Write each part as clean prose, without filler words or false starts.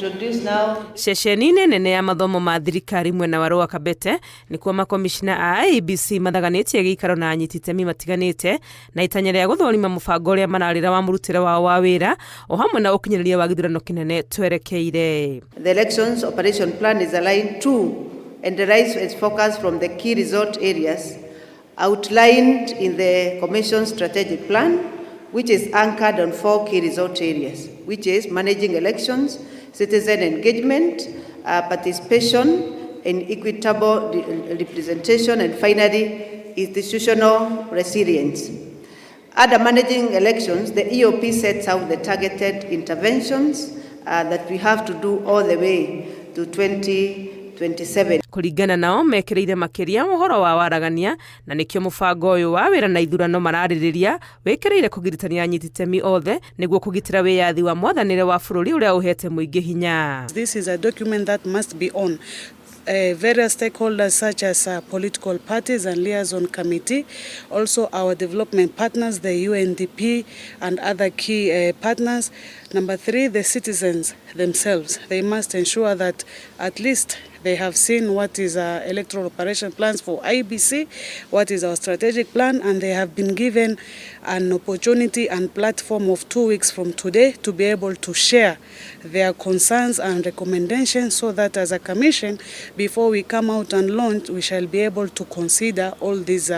introduce now Ceceni-inĩ nene ya mathomo ma thirikari mwena wa Lower Kabete nĩkuo makomishina a IEBC mathaganĩtie gĩikaro na anyiti itemi matiganĩte na itanya rĩa gũthũrima mũbango ũrĩa mararĩra wa mũrutĩre wao wa wĩra o hamwe na ũkinyanĩria wa gĩthurano kĩnene twerekeire. The elections operation plan is aligned to and derives its focus from the key result areas outlined in the Commission's strategic plan, which is anchored on four key result areas, which is managing elections, citizen engagement, participation in equitable representation, and finally, institutional resilience. Under managing elections, the EOP sets out the targeted interventions that we have to do all the way to 2027. Kũringana nao, mekĩrĩire makĩria ũhoro wa waragania na nĩkĩo mũbango ũyũ wa wĩra na ithurano mararĩrĩria wĩkĩrĩire kũgiritania anyiti itemi othe nĩguo kũgitĩra wĩyathi wa mwathanĩre wa bũrũri ũrĩa ũhete mũingĩ hinya. This is a document that must be on various stakeholders such as political parties and liaison committee, also our development partners, the UNDP and other key partners. Number three, the citizens themselves. They must ensure that at least they have seen what is our electoral operation plans for IEBC, what is our strategic plan, and they have been given an opportunity and platform of 2 weeks from today to be able to share their concerns and recommendations so that as a commission, before we come out and launch, we shall be able to consider all these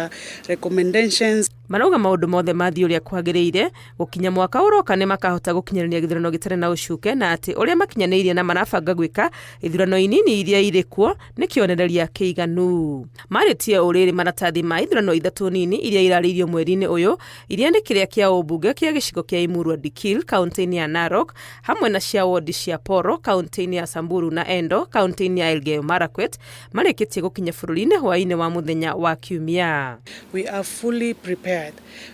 recommendations. Marauga maũndũ mothe mathiĩ ũrĩa kwagĩrĩire, gũkinya mwaka ũroka nĩ makahota gũkinyanĩria gĩthurano gĩtarĩ na ũcuke, na atĩ ũrĩa makinyanĩirie na marabanga gwĩka ithurano inini iria irĩ kuo nĩ kĩonereria kĩiganu. Marĩtie ũrĩrĩ maratathi ma ithurano ithatũ nini iria irarĩirio mweri-inĩ ũyũ, iria nĩ kĩrĩa kĩa ũmbunge kĩa gĩcigo kĩa Emurua Dikirr kaunti-inĩ ya Narok, hamwe na cia wondi cia Poro kaunti-inĩ ya Samburu na Endo kaunti-inĩ ya Elgeyo Marakwet, marĩkĩtie gũkinya bũrũri-inĩ hwaĩ-inĩ wa mũthenya wa Kiumia. We are fully prepared.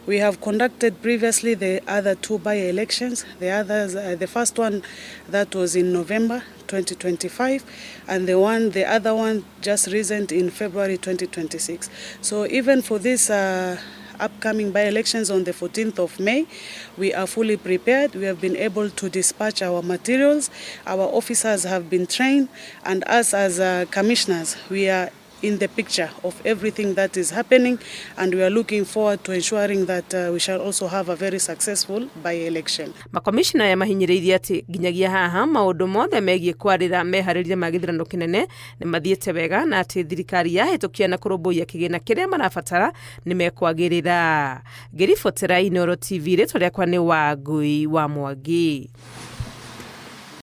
We have conducted previously the other two by-elections. The first one that was in November 2025, and the other one just recent in February 2026. So even for this upcoming by-elections on the 14th of May, we are fully prepared. We have been able to dispatch our materials. Our officers have been trained, and us as commissioners, we are in the picture of everything that is happening, and we are looking forward to ensuring that we shall also have a very successful by-election. Makomishina aya mahinyĩrĩirie atĩ nginyagia haha maũndũ mothe megiĩ kwarĩra meharĩria ma gĩthurano kĩnene nĩ mathiĩte wega, na atĩ thirikari yahĩtũkia na kũrũmbũiya kĩgĩna kĩrĩa marabatara nĩ mekwagĩrĩra. Ngĩribotera Inooro TV, rĩtwa rĩakwa nĩ Wangui wa Mwangi.